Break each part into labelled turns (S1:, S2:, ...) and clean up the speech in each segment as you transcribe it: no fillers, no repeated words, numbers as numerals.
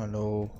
S1: Алло.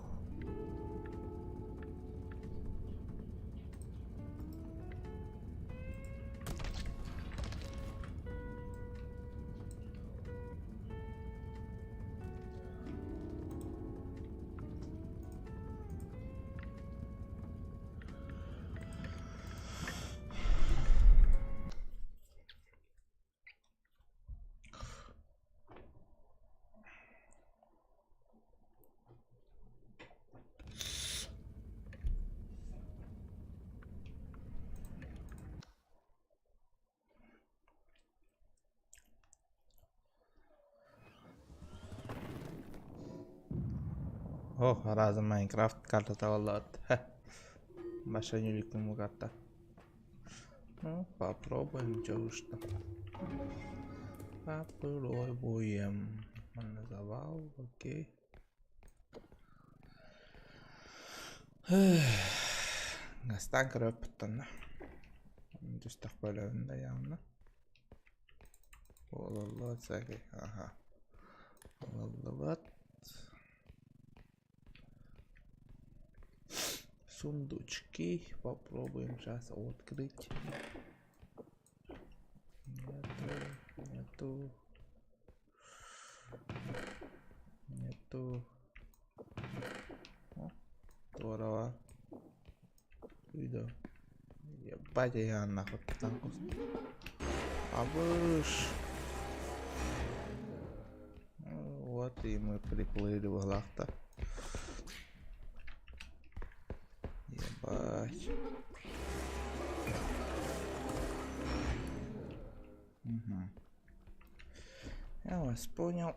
S1: О, разом Майнкрафт картата буоллаҕыт. Большой нелюбимый карта. Ну, попробуем, чё уж там. Попробуем. Манна завал, окей. Настаан көрөппүттэн Түстэх бөлөбүн да явно. Буолаллыбат всякий. Ага. Буолаллыбат. Сундучки попробуем сейчас открыть. Нету, нету. Нету. О, здорово. Үйдө. Ебать я нахуй там Абыш. Вот и мы приплыли в Галахта. Ебать. Угу. Я вас понял.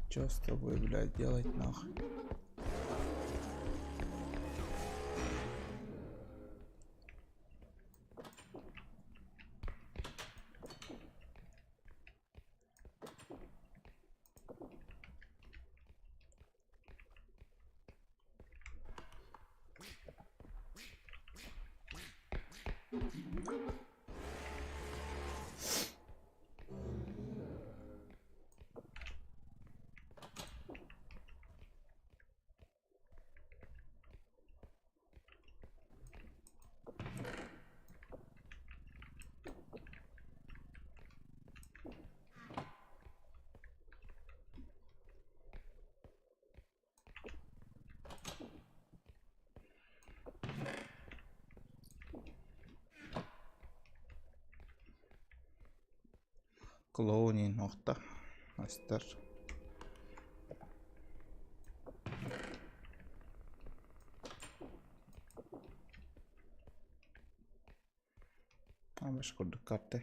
S1: Чё с тобой, блядь, делать нахуй? Клоунин охта астар. Абаш курдук карты.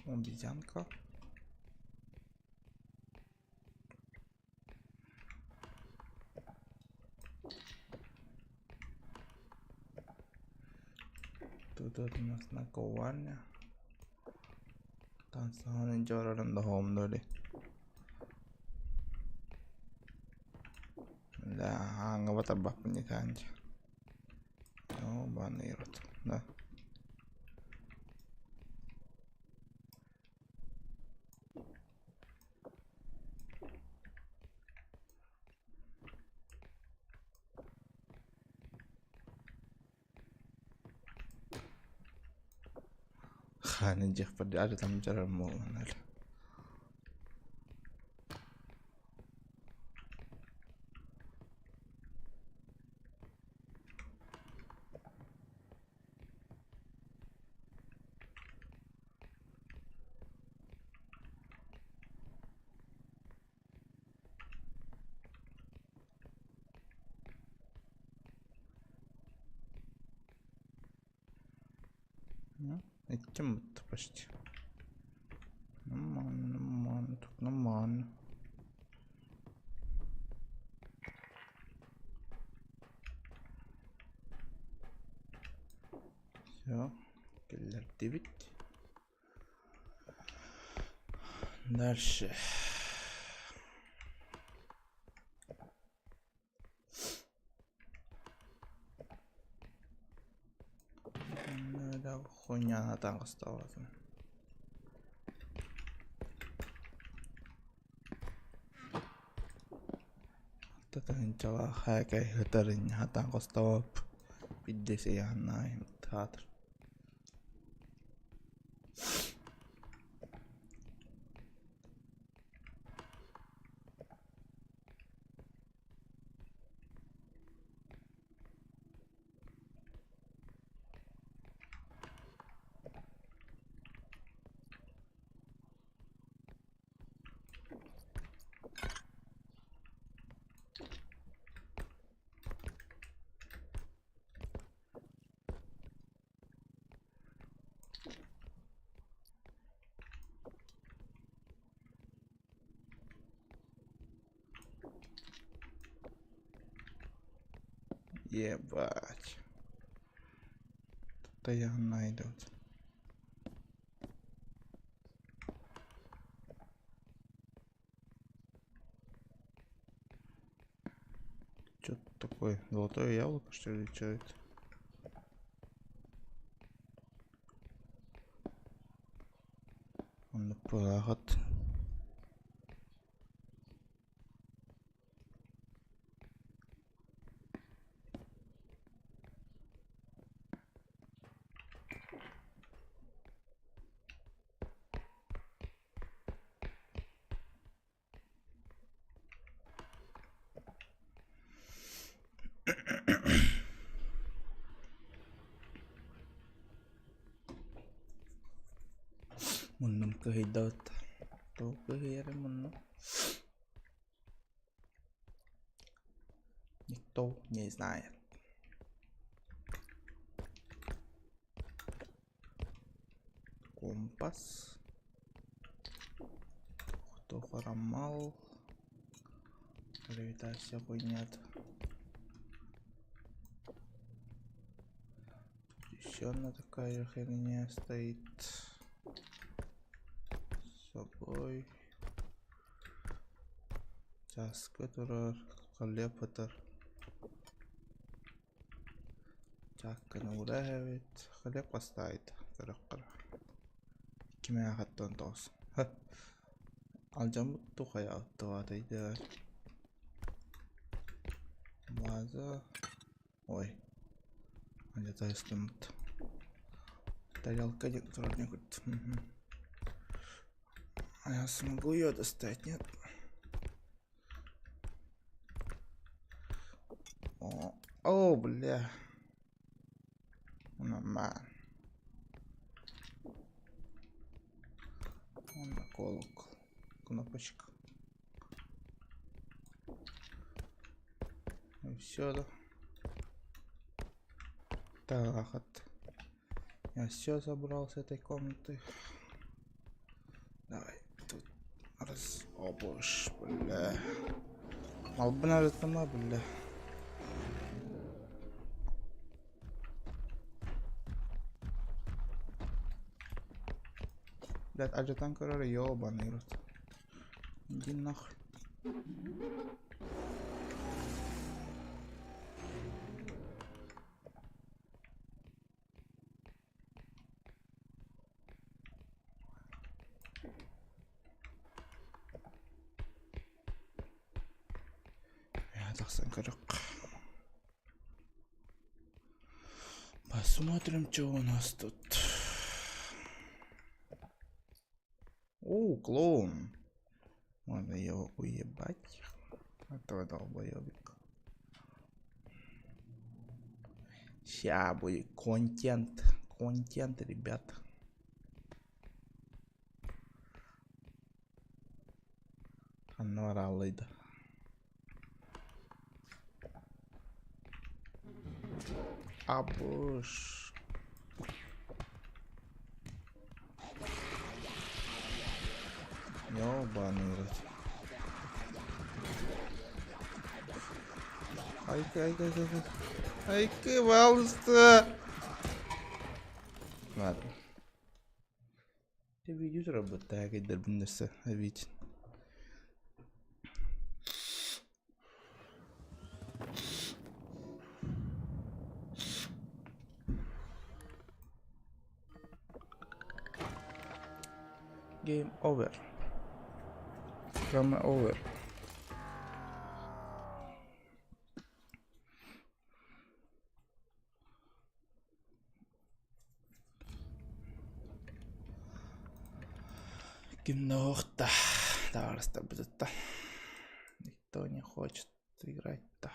S1: Обезьянка. Тут у нас наковальня. Таҥсаһан дьарарын доһоомнори. Да, ааҥҥа батарбаппын диэтээн дьэ. Ёбаный рот, да. Хааны дьиэхпэр арытам дьарар буолланар. Иччим почти. Нормально, нормально, тут нормально. Все, киллэрдибит. Дальше. Хуйня таҥастаабатын. Татыһынчалаах һээкэй сытарын сатаан хостообоп биирдэ сыйааннаай театр. Ебать. Постоянно идут. Что такое? Золотое яблоко, что ли, что это? Онно пыраҕат. Муннум кыһыйдабыт. Туох кыһыйара муннум? Никто не знает. Компас. Кто хромал? Гравитация хуйнят. Еще одна такая же херня стоит. С собой. Чааскы турар, халеп ытар. Чаакканы уура эбит, хлеб хастаайт көрөххө Кимээхаттан тоҕус. Алдьаммыт тухайа оттоҕоотойдор. База. Ой. Где-то истыммыт. Тарелка диэн турар курдук. А я смогу ее достать, нет? О, о, бля. Нормально. Колокол. Кнопочка. И все, да? Так, вот. Я все забрал с этой комнаты. Давай, тут раз. О, боже, бля. Малбын арытыма, бля. Блядь, алдьатан көрөр, ёбаный рот. Иди нахуй. Тахсан көрөх. Посмотрим, что у нас тут. О, клоун. Можно его уебать. Этого долбоебика. Ща будет контент. Контент, ребят. Ханна барааллайда. Абыш. Ёбаный рот. Айка, айка, айка, айка. Айка, пожалуйста. Ладно. Ты видишь работа, нәрсә, ведь. Game over. Game over. Кимнохта. Табаарыстарбытытта. Никто не хочет играть-то.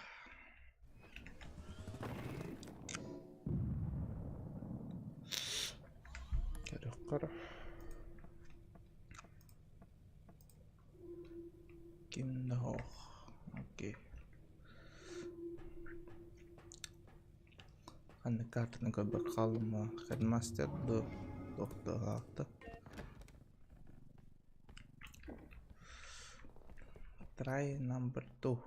S1: Көрүөххэ Кимнох. Окей. Ханнык картаны көрбөт хааллым Headmaster дуу, туох да Try number two.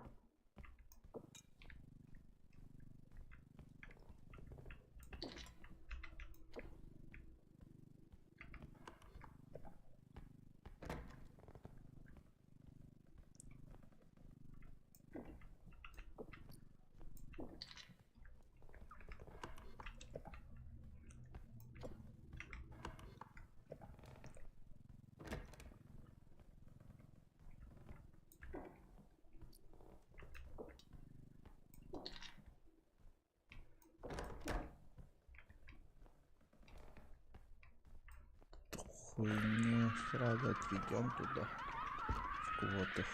S1: Хуйню сразу отведем туда, в квоты.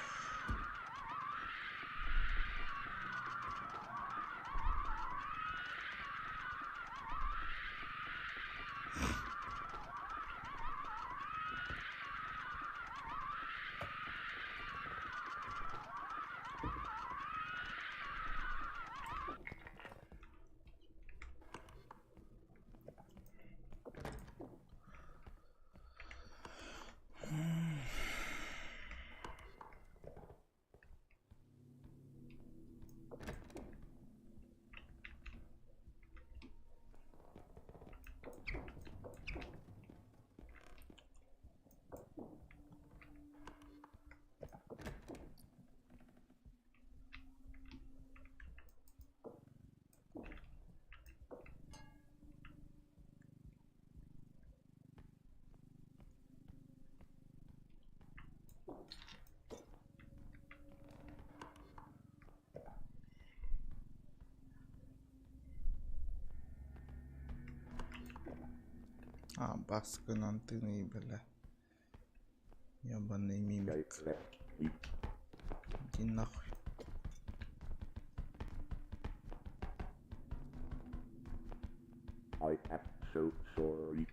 S1: А, баскынан тыный, бля. Ебаный мимик. Иди нахуй.
S2: I am so sorry.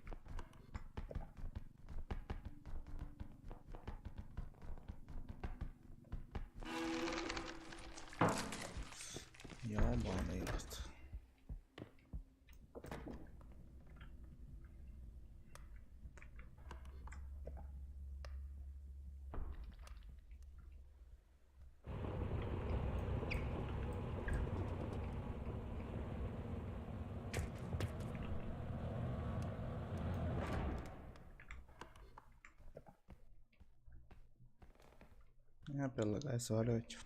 S1: Я предлагаю сваливать.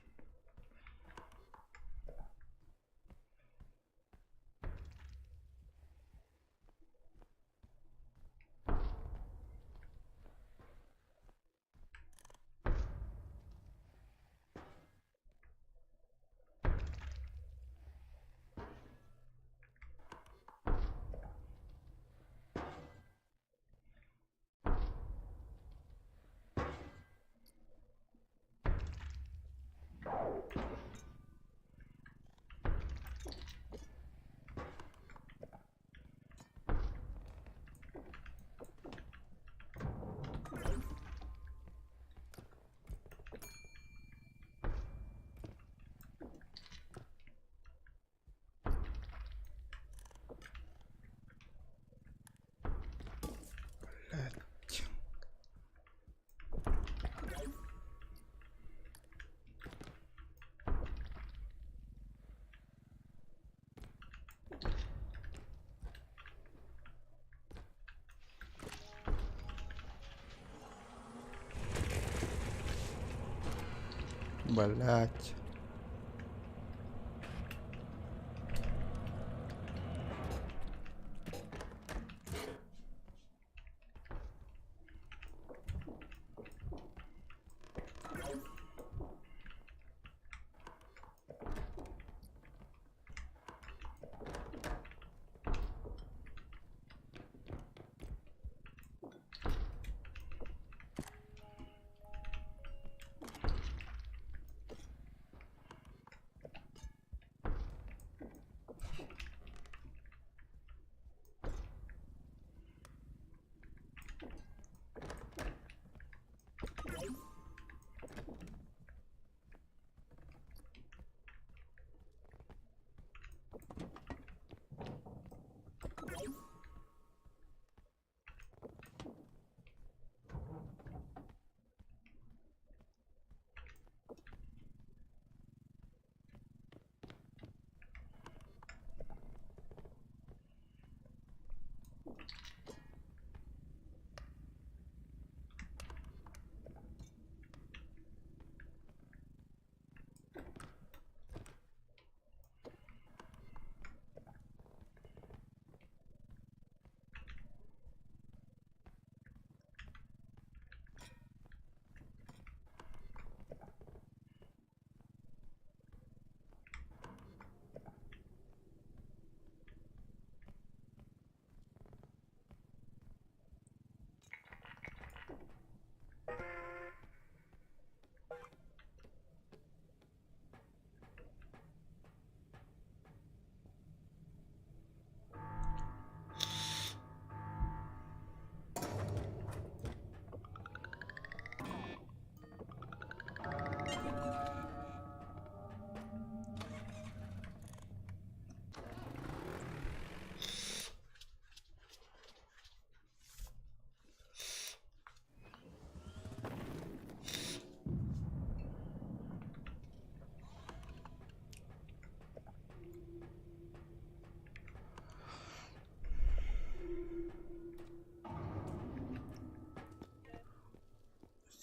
S1: Блять. Блять.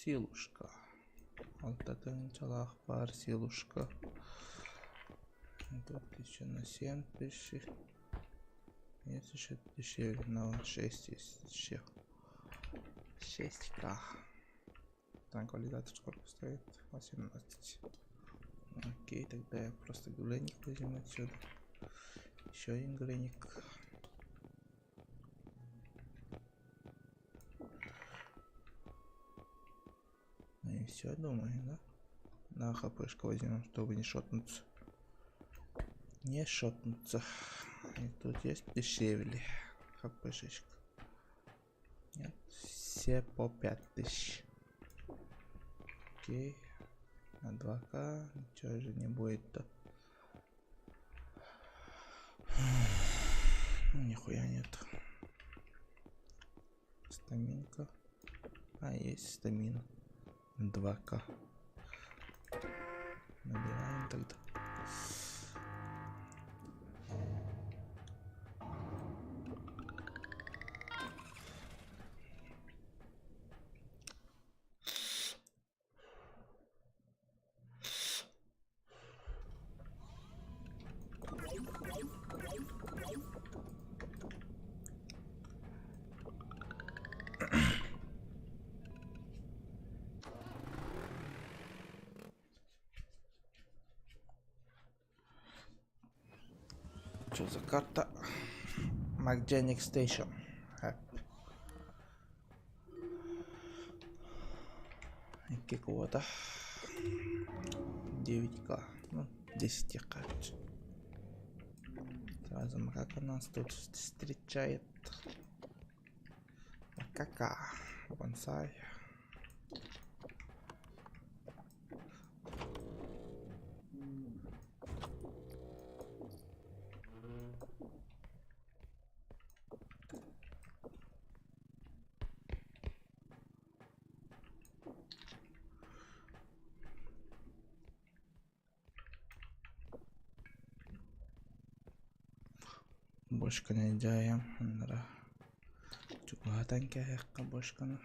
S1: Силушка. Алта тыһыынчалаах баар силушка. Тут еще на 7 тысяч. Есть еще дешевле, на 6 есть еще. 6К. Транквилизатор сколько стоит? 18. Окей, тогда я просто гленник возьму отсюда. Еще один гленник. Ну и все, думаю, да? На хпшку возьмем, чтобы не шотнуться. Не шотнуться. И тут есть дешевле. Хпшечка. Нет, все по 5000. Окей. На 2К ничего же не будет-то. Ну, нихуя нет. Стаминка. А, есть стамина. 2К. Набираем тогда. Что за карта? McGenic Station. Икки квота. 9К. Ну, 10 короче. Сразу макака нас тут встречает. Макака. Бонсай. Бошканы дьайам аннара чугаһатан кээһиэххэ бошканы.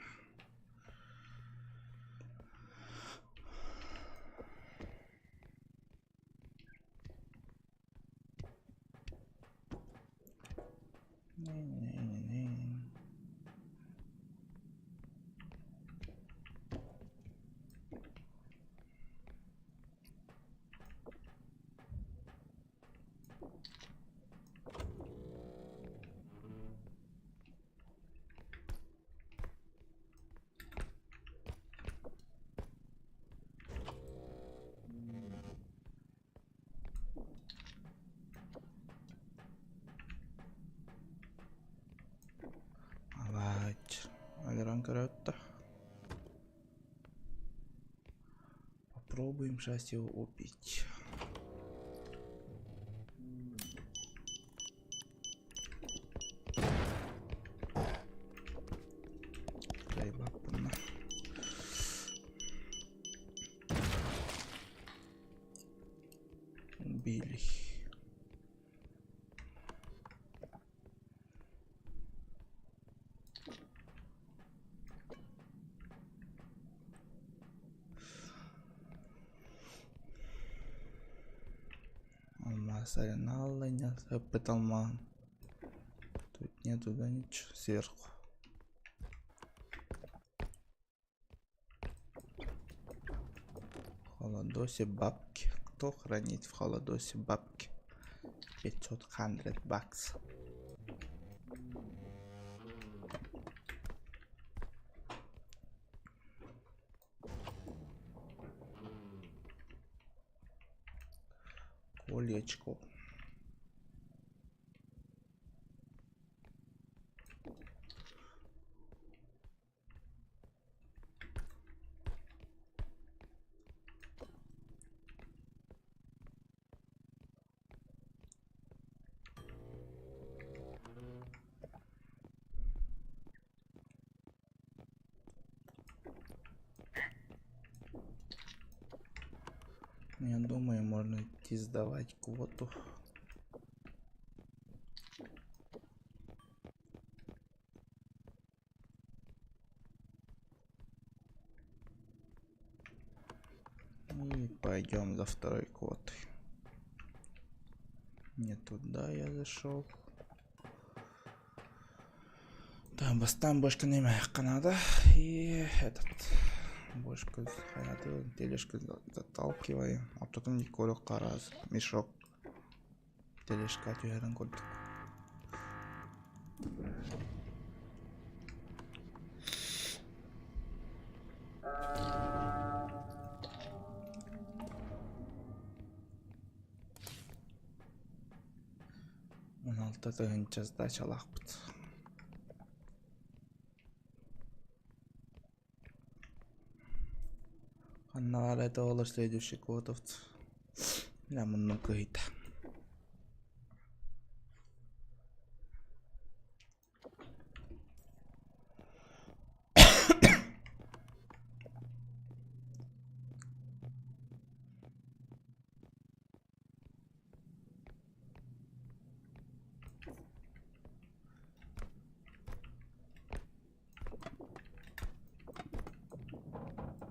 S1: Алач. Алеран көрөттө. Попробуем сейчас его убить. Кайбаппына. Убили. Алмаз аренала нет, алман. Тут нету, да, ничего сверху. В холодосе бабки. Кто хранит в холодосе бабки? 500 hundred бакс. Колечко. Я думаю, можно идти сдавать квоту. И пойдем за второй квотой. Не туда я зашел. Там бастан бошка неме надо. И этот бошка тележку заталкиваем. А потом Николю караз мешок. Тележка түһэрин курдук. 16 тыһыынча сдачалаахпыт. Ханна баар этэ олор следующий квотовт. Мына муннум кыһыйда.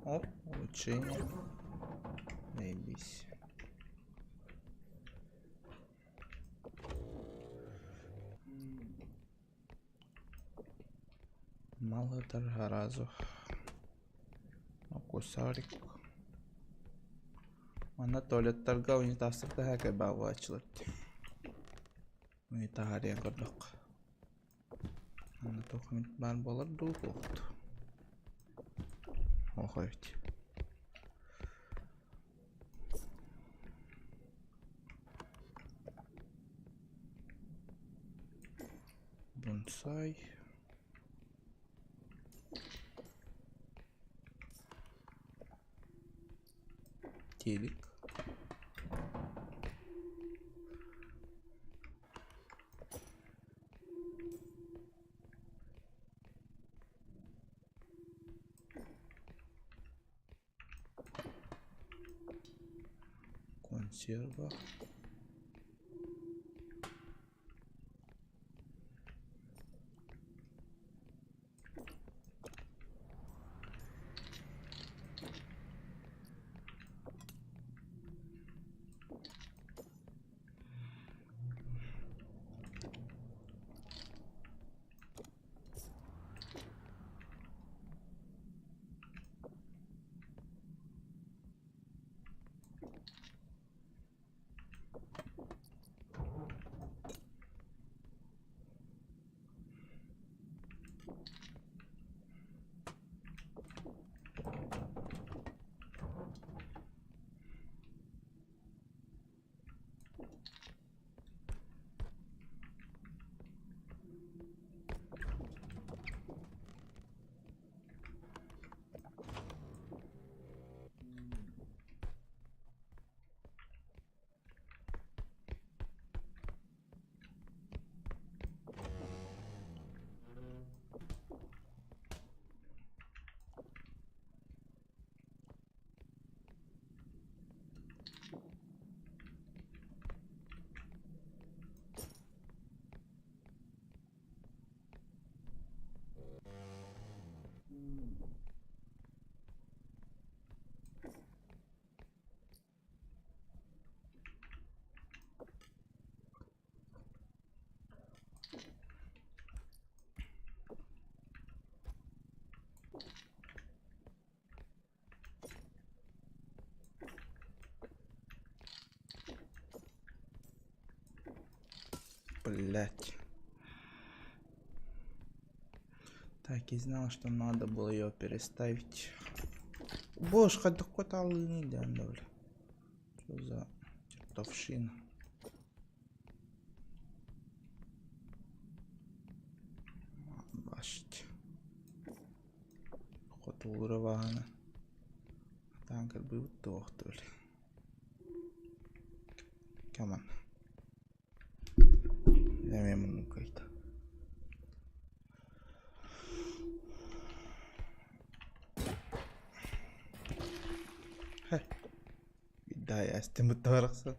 S1: Оп, улучшение. Заебись. Мало разу. Кусарик. Манна туалеттарга унитазтар таһа кэлбэҕэ буолааччылар. Таһаарыйан көрдөххө. Манна туох эмит баар буолар дуу, суох дуу? Ох эбит. Бонсай. Телек. Консерва. Блять. Так и знал, что надо было ее переставить. Боже, хоть какой-то алыны, да, бля. Что за чертовщина? Башить. Хотулура баҕана. Атаан кырбыыбыт туох бля. Come on. Эмиэ муннук кыайда. Да, я барахсан.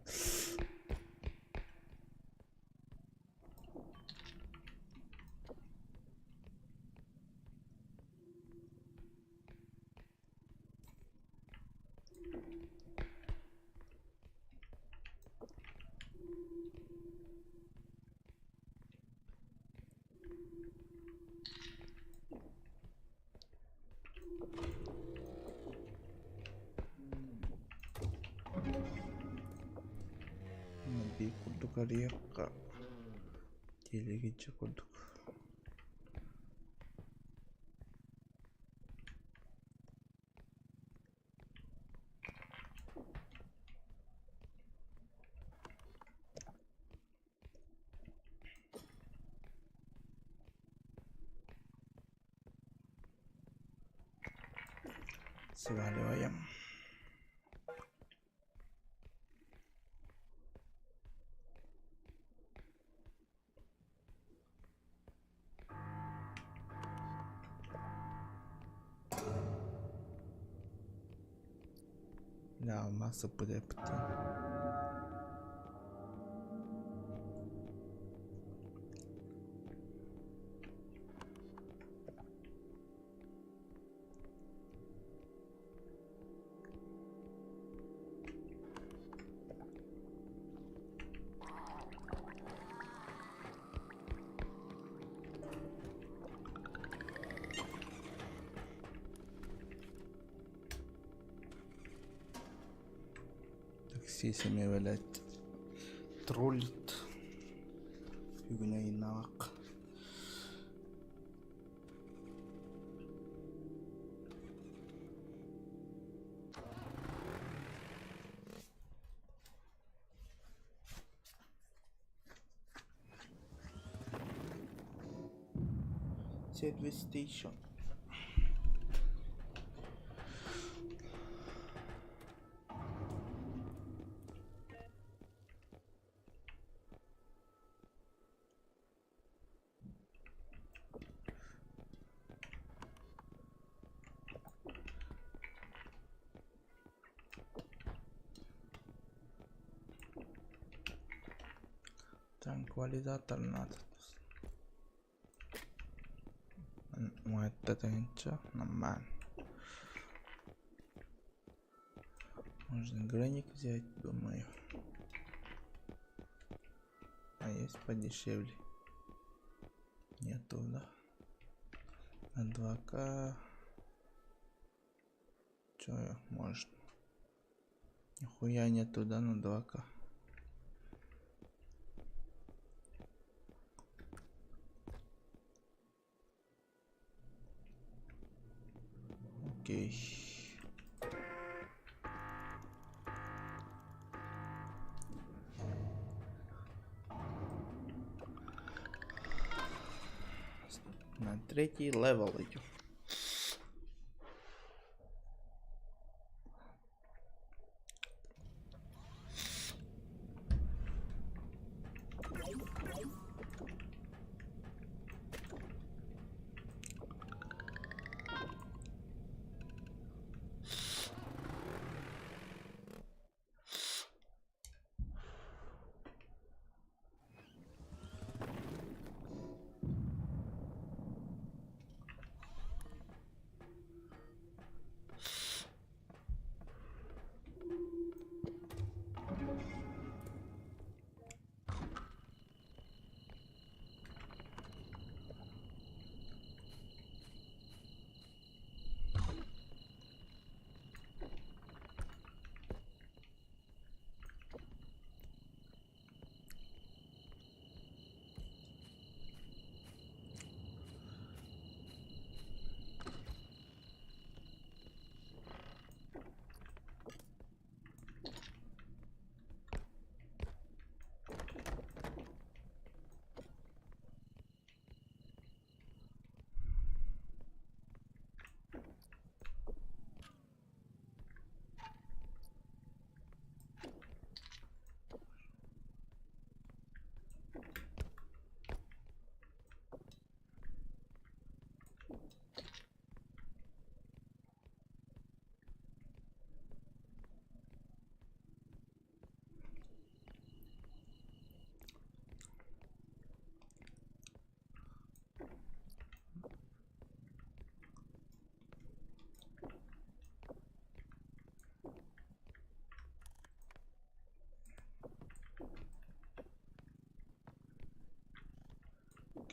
S1: Биир курдук арыйыахха тиэлигиччи курдук. Сваливаем. Да, масса подепти. Такси семья, блядь, троллит. Бүгүн айыннаах. Service station. Транквилизатор надо. Уонна нормально. Можно граник взять, думаю. А есть подешевле? Нету, да? На 2К. Чё можно? Нихуя нету, да, на 2К. Окей. На третий level идем.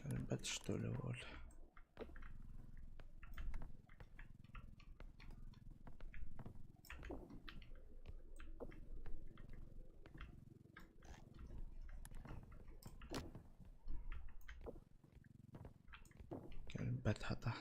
S1: Кэлбэт что ли уол? Кэлбэт хата.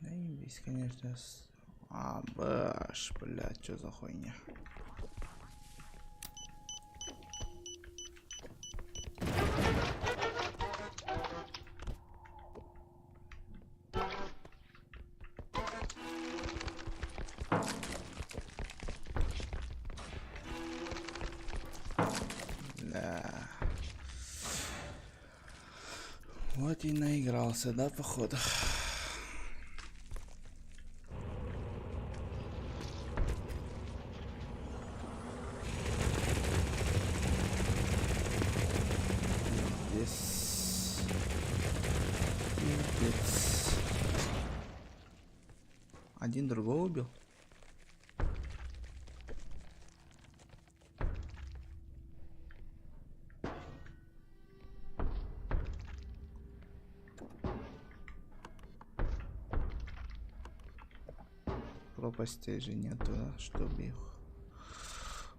S1: Наебись, конечно, с... А, баш, блядь, что за хуйня? Да. Вот и наигрался, да, походу? Пиздец. Пиздец. Один другого убил? Пропасти же нету, да, чтобы их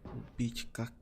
S1: убить как-то.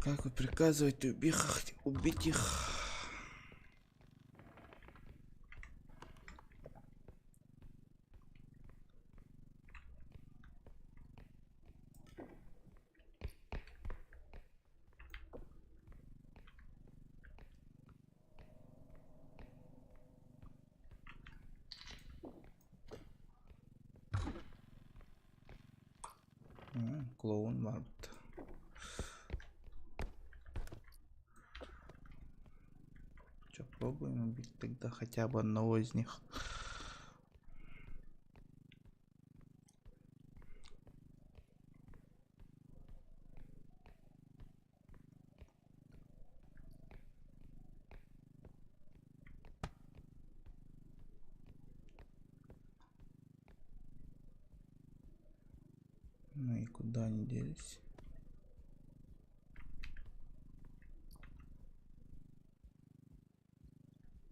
S1: Как вы приказываете убить их, убить их? Клоун барбыт. Че, пробуем убить тогда хотя бы одного из них. Ну и куда они делись?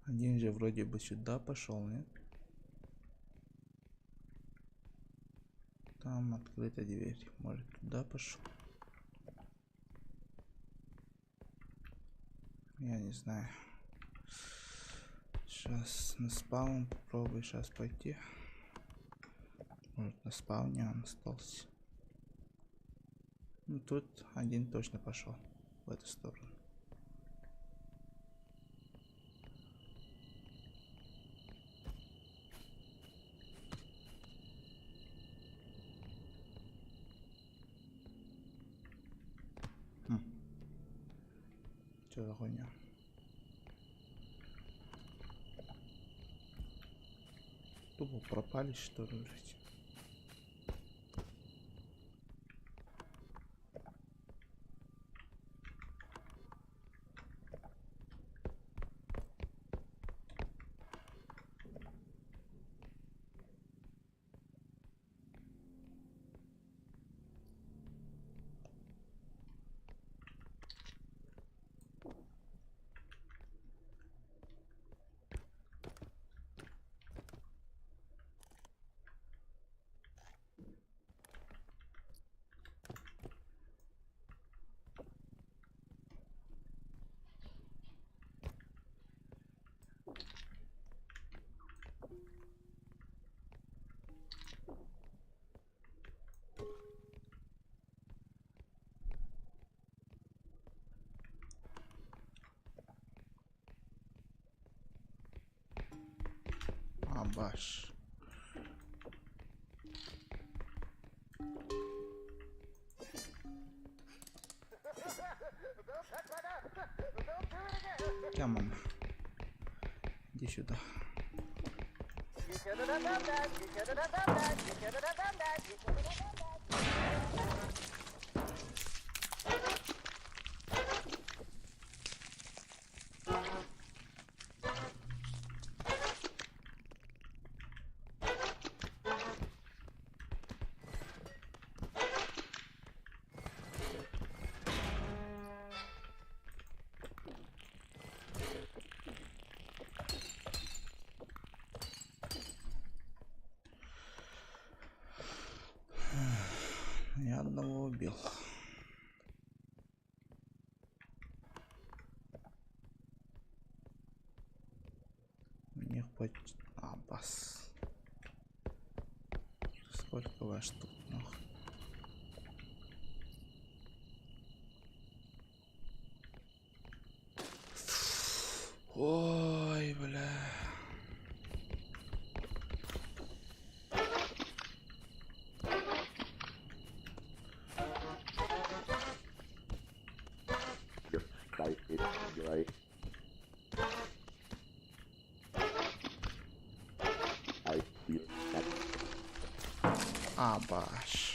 S1: Один же вроде бы сюда пошел, нет? Там открыта дверь. Может, туда пошел? Я не знаю. Сейчас на спаун попробую сейчас пойти. Может, на спауне он остался. Ну тут один точно пошел в эту сторону. Хм. Что за хуйня? Тупо пропали, что ли, блядь? Абаш. Тя, мама. Иди сюда. Я одного убил. У них хоть... А, бас. Сколько вас тут, нахуй? Ой, бля. Абаш.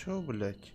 S1: Чё, блядь?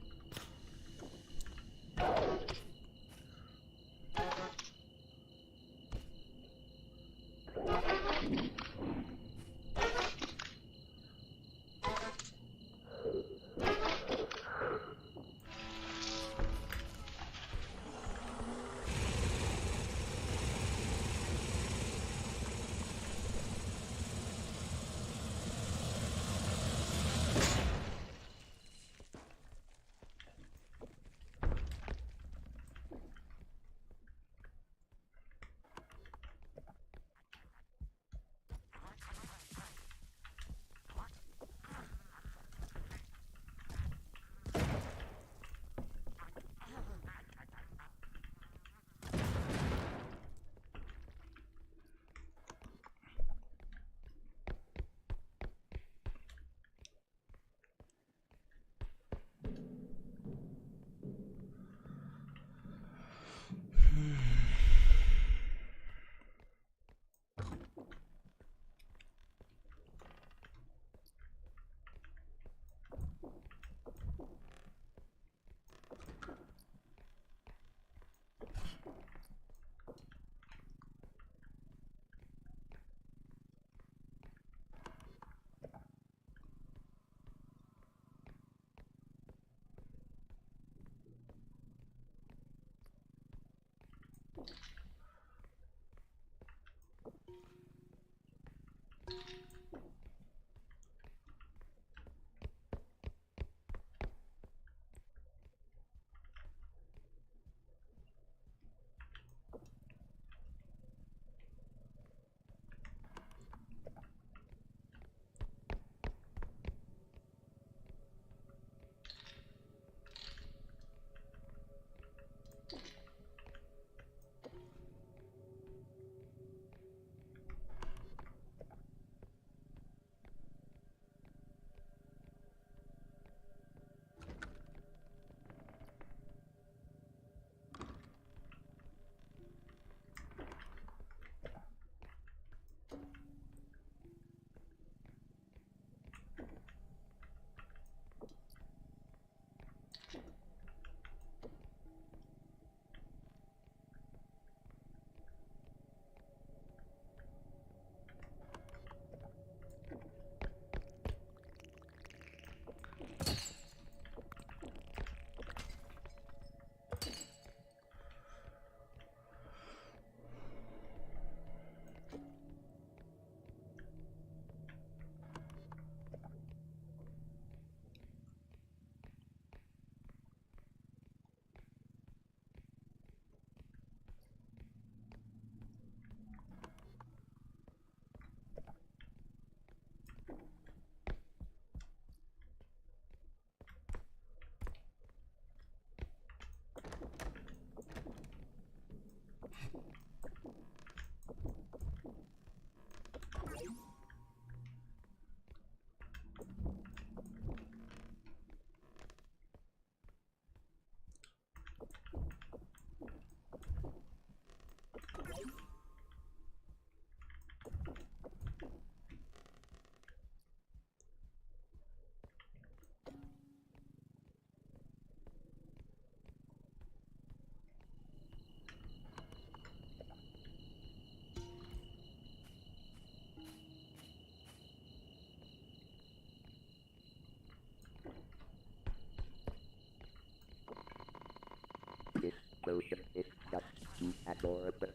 S2: potion is just too adorable.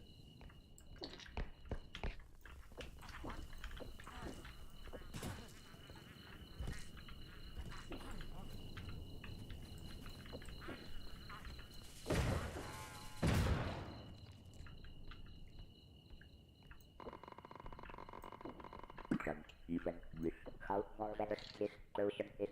S2: Can't even wish how marvelous this potion is.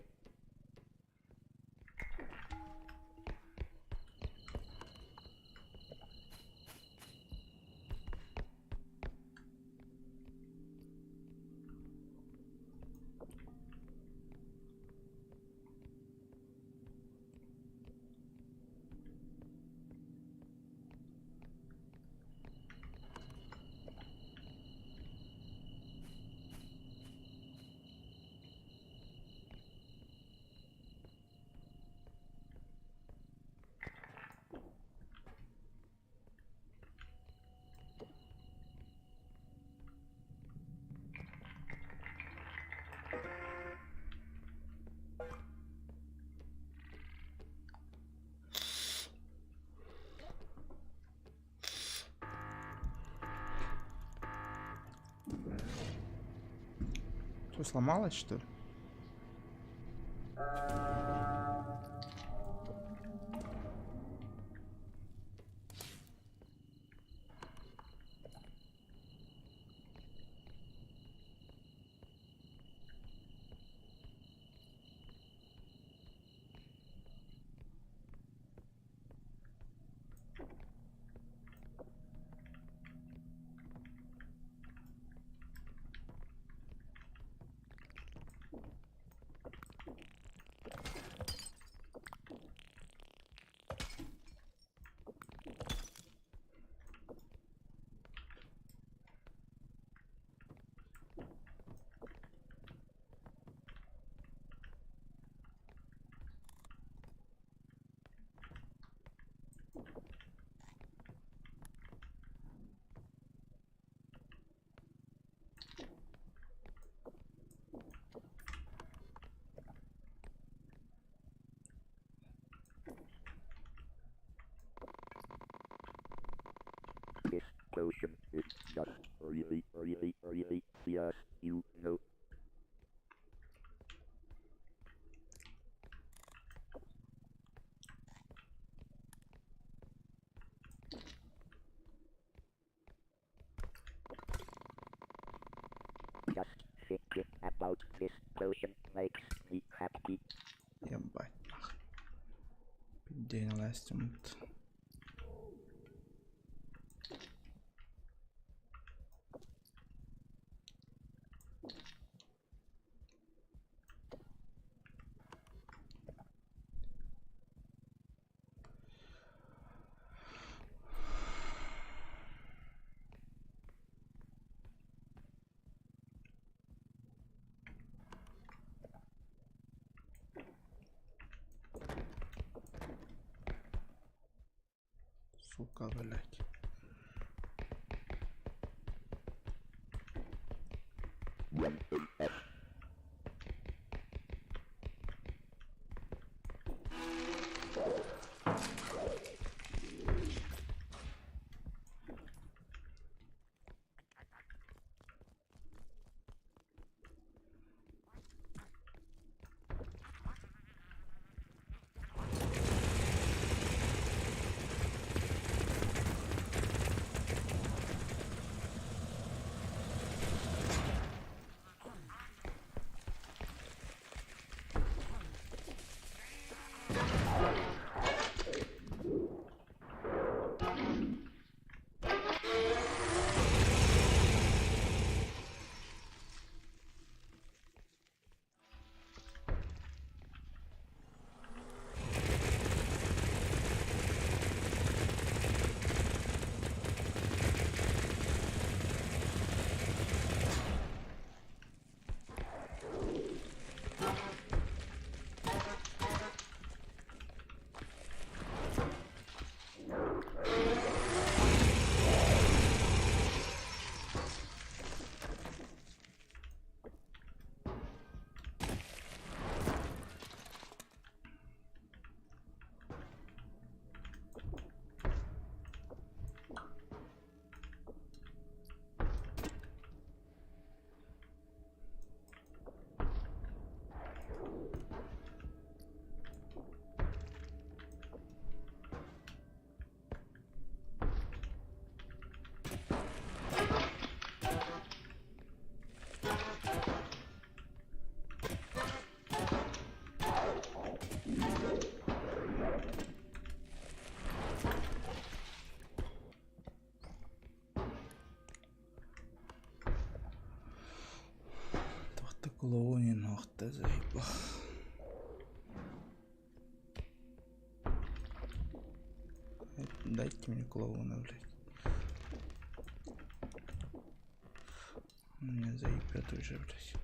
S1: Что, сломалось, что ли?
S2: This potion is just really, really, really fierce, you know. Just thinking about this potion makes me happy.
S1: Ебать, нах. День last minute. Сука, блядь.
S2: 1 A.M.
S1: Клоунин, ох ты заебал. Дайте мне клоуна, блядь. Он меня заебет уже, блядь.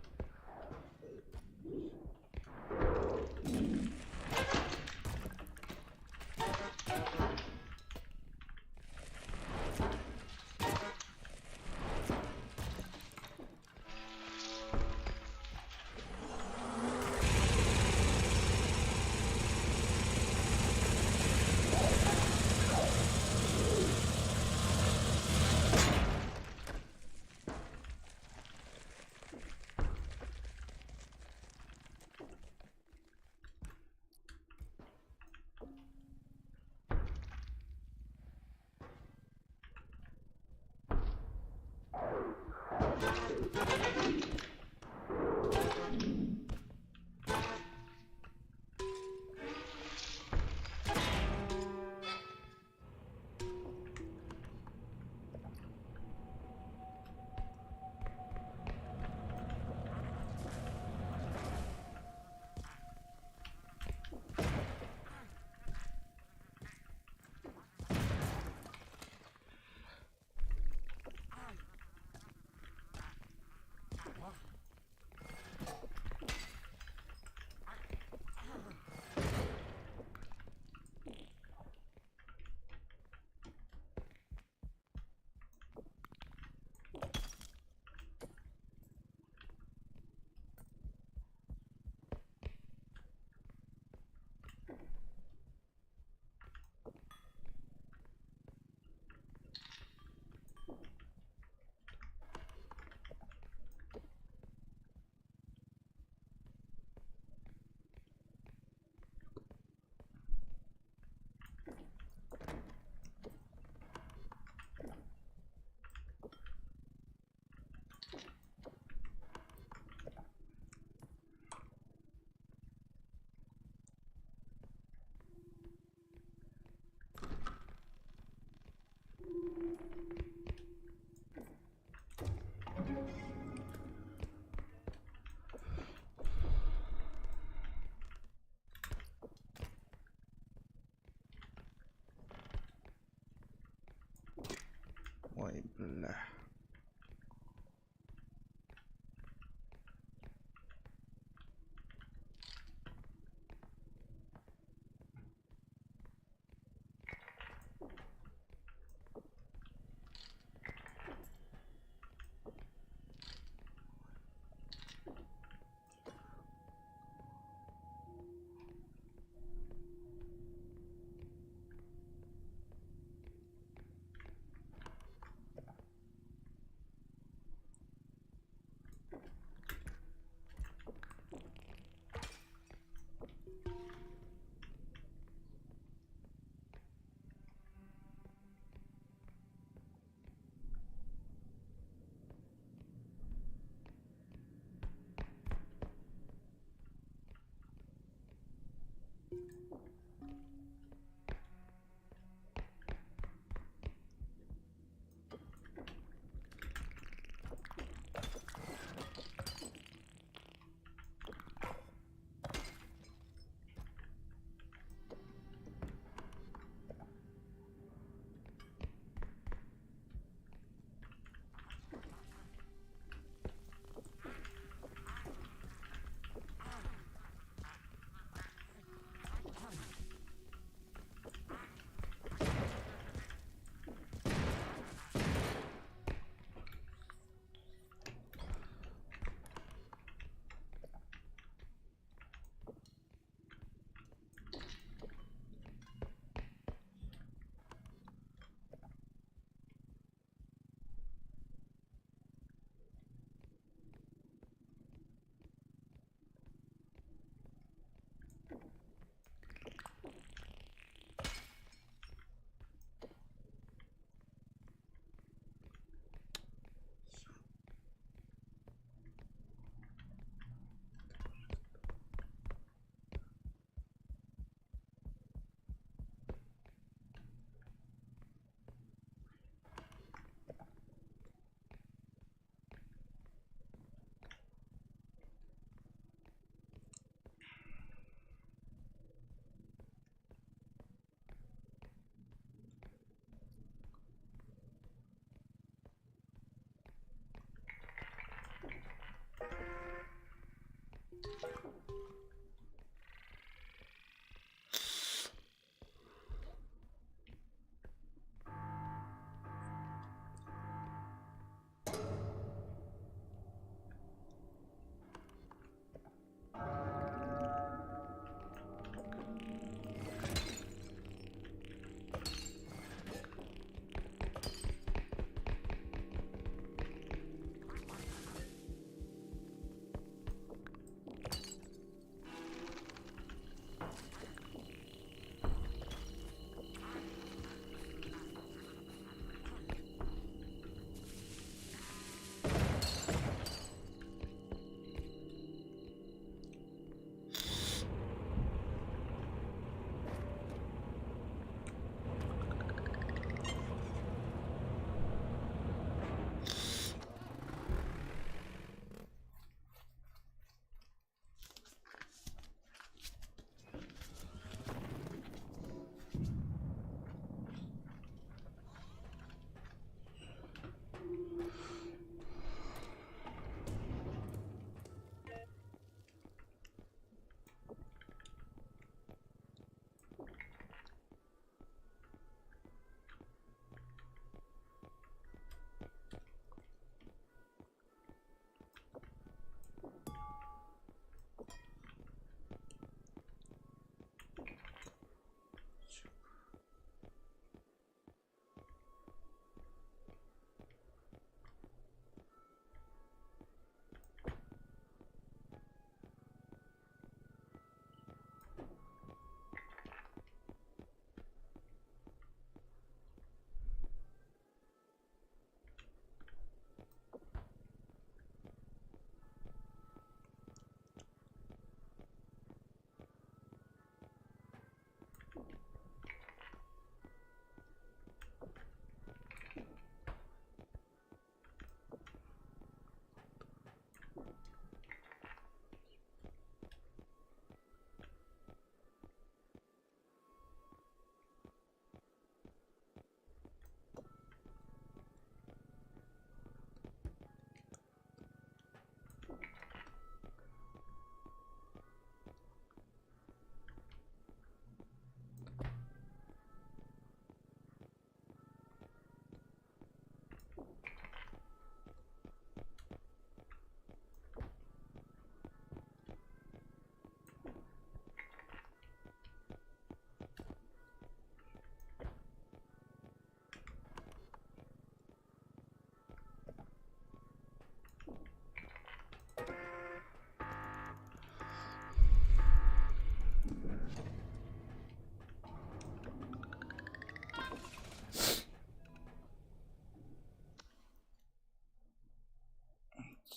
S1: Ой, бля.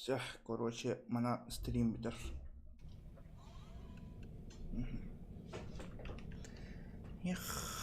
S1: Всё, короче, мана стрим бүтэр. Эх.